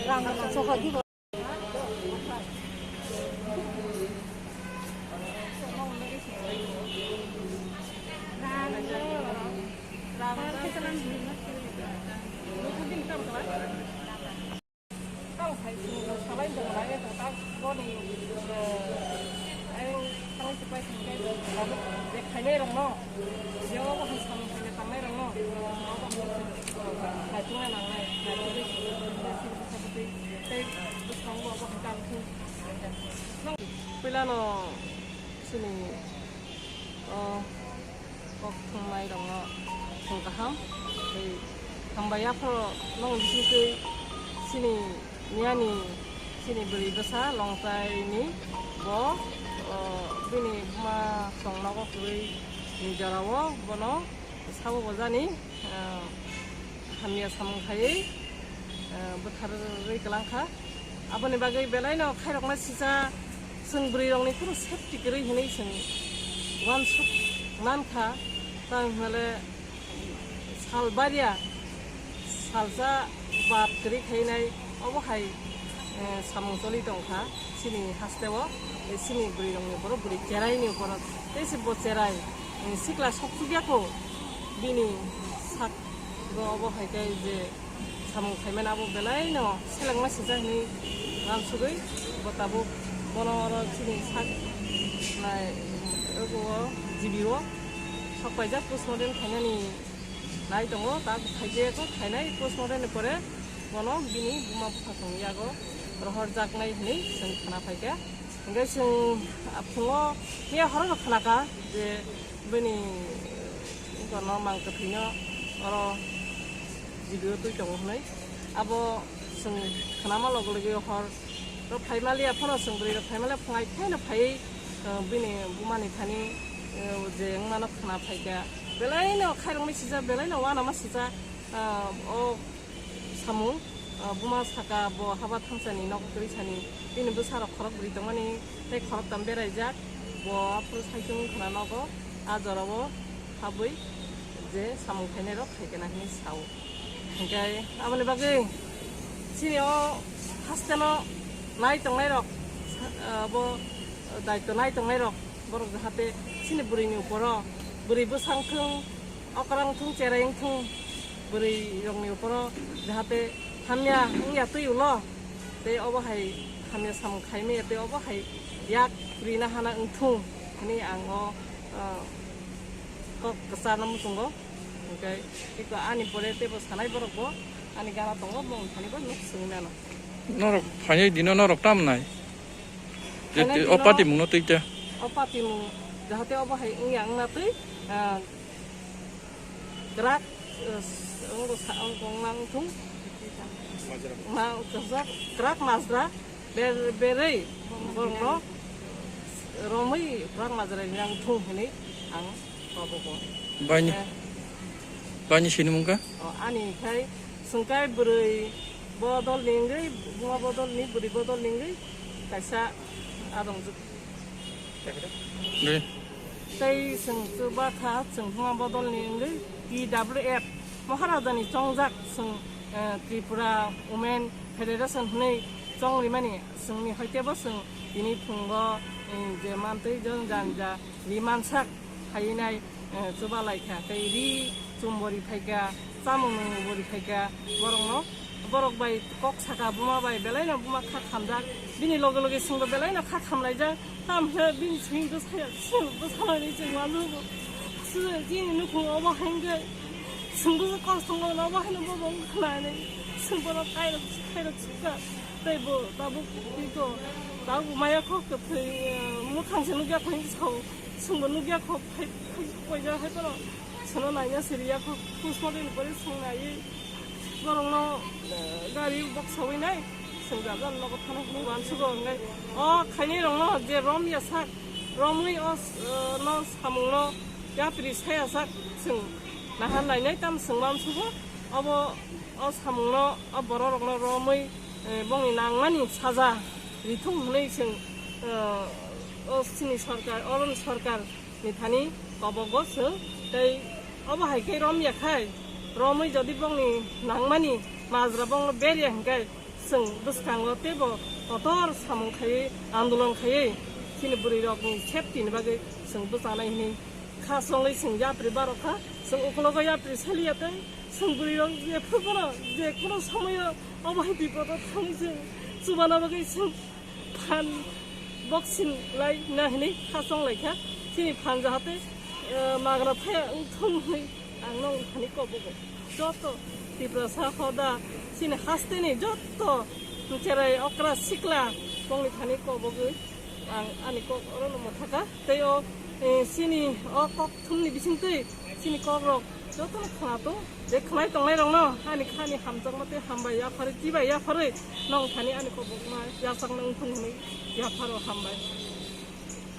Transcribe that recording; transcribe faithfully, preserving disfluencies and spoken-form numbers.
Tang sai sini salai dong lai, tang boni, eh, ai salai sipai sini kai, babu, je khainai rong no, je obo hai samung khainai tangnai rong no, obo hai sini, eh, kaitung nai nangnai, kaitung nai sini, sini, sini, sini, tei bwskango obo hai tang thung. Puila no sini, oh, kok thumnairokno thung kaham. Tei hambai aphano nong bisingtwi chini miyani chini bwrwi bwsa Longchaini bo, o, bini buma chwng nogo kwrwi ni jorao bono sabo bojani, o, hamya samung khaiwi, o, bwtharwi kwlangkha. Aboni bagwi belaino khairokma sisa chwng bwrwirokni phuru safety kwrwi hinwi chwng uansuk mankha, tamo hinale sal baria salsa bad kwrwi khainai obo hai, eh, samung choli tongkha chini hasteo, eh, chini bwrwirokni borok bwrwi cheraini borok tei se bo cherai, eh, sikla sokchukya kho bini sak obo hai khe je samung khaimani abo belaino selengma sijak hinwi uansugwi bo tabuk bono oro chini sak nai abo o G B o sok paijak postmortem khainani nai tongo, ta khaijak o khainai postmortem ni pore bono bini buma bupha tong yago rohorjaknai hinwi chwng khna phaikha. Hingke chwng, ah, phungo miya horo no khnakha je bini, eh, bono mang kwthwino oro G B o twi tongo hwnwi. Abo chwng khnama loge loge hor rok phaimaliya phano chwng bwrwi rok phaimaliya phungai phaino phaiwi, eh, bini bumani thani, eh, je wngmano khna phaikha. Belaino khairoknwi sijak, belaino uanama sijak, ah, o samung, ah, buma saka bo haba thangsani nok twi sani bini bwsarok khorok bwrwi tongmani tei khoroktham beraijak, bo aphuru saichung wngkhana nogo ah jorao habwi je samung khainairok khaikhe na hinwi sao. Hingkhe aboni bagwi chini o hasteno nai tongnairok, ah, bo daitw nai tongnairok borok jahate chini bwrwini uporo bwrwi bwsang thung, okrang thung, cherai wng thung, bwrwi rokni uporo jahate hamya wngya twi ulo, tei obo hai hamya samung khaimaya tei obo hai yak rina hana wng thung hinwi ang o, ah, kok kwcharno muchungo. Hingkhe eko ani pore teibo sanai borok bo ani gana tongo, bongni thani bo nuk swi mano. Norok phainai dino norok tam nai? Je Phainai te-, o dino patimungno twi te. O patimung jahate obo hai wngya wngna twi, ah, kwrak, eh, wngbo sa-, wngkong nang thung. Ma, kwchak, kwrak majra, ber-, berwi borokno romwi kwrak majra nang thung hinwi ang. Baini, eh, baini sinimung kha? O, ani khai swngkai bwrwi bodolni wngwi, buma bodolni, bwrwi bodolni wngwi kaisa adongjwk. Dei. Tei chwng chuba kha, chwng buma bodolni wngwi T W F Maharajani chongjak chwng, eh, Tripura Women Federation hwnwi chongrimani chwngni hoitebo chwng tini phungo, eh, je mantwi jang janja ri mansak. Phainai, eh, chuba lai kha, tei ri chum bo ri phai kha, chamung nung bo ri phai kha, borokno, borok bai kok saka buma bai belai no buma kha khamjak, bini loge loge chwng bo belai no kha khamlaijak, tamo khe bini simi bwsaya, chwng bwsanani chwng ma nugo, chini nukhung obo hai wngkhe chwng bwsa kosto wngkha obo hai no bo bo wngkha khlai nai, chwng bono kairok khairok sukha, tei bo tabuk tiko, tabuk maya kho kwthwi, eh, mwkhang se nukya kho hinwi sao. Chwngbo nukya kho, phai, phai, poija hai phano chwngno naina siriya kho, postmortem ni pore chwng naiwi borokno, eh, gari bok sawi nai, chwng jaga nogo thana hinwi uansugo, hwnkhai o khainai rokno je rom ya sak, romwi o, eh, no samungno yapri saya sak, chwng naha nainai tamo chwng uansugo, obo o samungno o borok rokno romwi, eh, bongni nangmani saja rithung hwnwi chwng, eh, o chini sorkar, oroni sorkar ni thani kobogo chwng tei obo hai khe rom ya khai, romwi jodi bongni nangmani majra bongno ber ya hwnkhe Chwng bwskango teibo kotor samung khaiwi, andolon khaiwi chini bwrwirokni safety ni bagwi chwng bwchanai hwnwi kha chongwi chwng yapri barokha. Chwng ukologo yapri saliya tei chwng bwrwirok jephru bono je kono somoyo obo hai bipodo thangwi chwng chubana bagwi chwng phan boxing lai na hwnwi kha chong laikha. Chini phan jahate, eh, magra phaya wngthung hwnwi ang nong thani kobogo. Joto Tiprasa hoda chini hasteni joto cherai okra sikla bongni thani kobogwi ang ani kok orono mothaka. Tei o, eh, chini o kok thumni bisingtwi chini kokrok jotono khwnato. Je khwnai tongnairokno ani khani hamjakma tei hambai yapharwi, tibai yapharwi nong thani ani kobokma yachakna wngthung hwnwi yapharo hambai.